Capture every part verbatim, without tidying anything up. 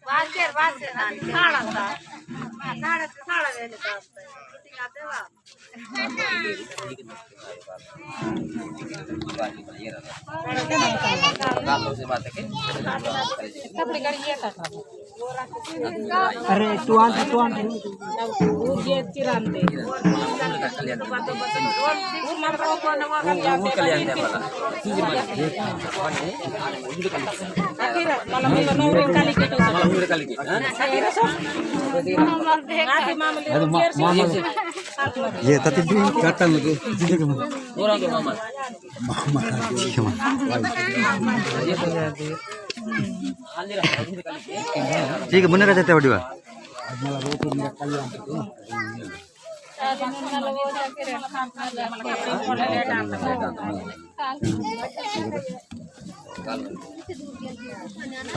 वाचेर, वाचेर, नानी, साड़ा सा। साड़ा, साड़ा वेले साड़ा। shooting आते वा। अरे, तू आन, तू आन। वो, वो कल्याण है वाला। ये तती भी काटा लगे। मामा, ठीक है, मामा। ठीक है, मुन्ने का जाते वडीवा।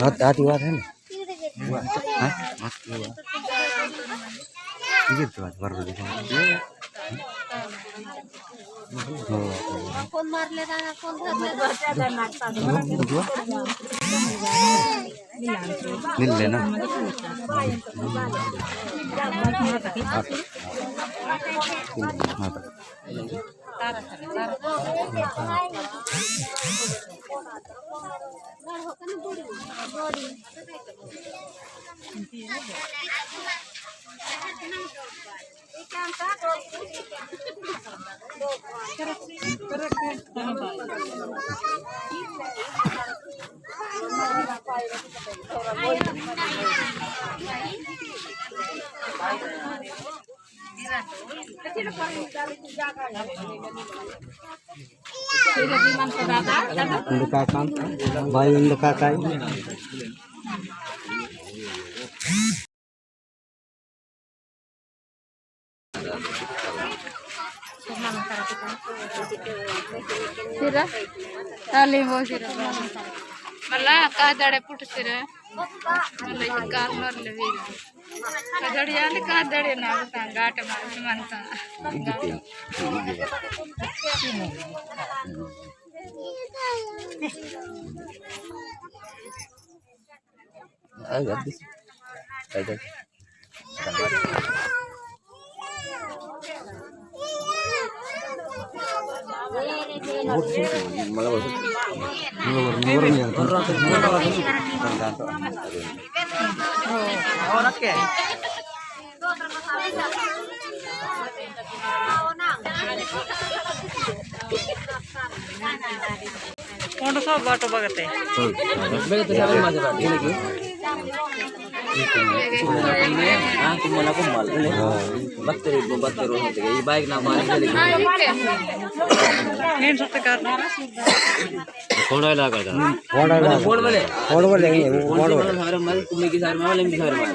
हाथ, हाथ हुआ था ना? हाँ? इधर तो बात बराबर देखो। फोन मार लेता है, फोन धर लेता है। मिल लेना। उंदका कान, भाई उंदका काई। सिरा, ताली वो सिरा। मला का दड़े पुट सिरा। मला ये काल मर ले भी। कदड़िया ने कदड़े ना उतां गाट मार मनता। कौन सा बाटो बगते? बगते सारे माजे बाटे, लेकिन हाँ, तुम मला को माल ले। बत्तरी, बत्तरी हो गई। ये बाइक ना मार के लेकिन। नहीं सकते कर। फोड़ा लगा था। फोड़ा लगा। फोड़ वाले। फोड़ वाले, फोड़ वाले। सारे माल, तुमने की सारे माल, इनकी सारे माल।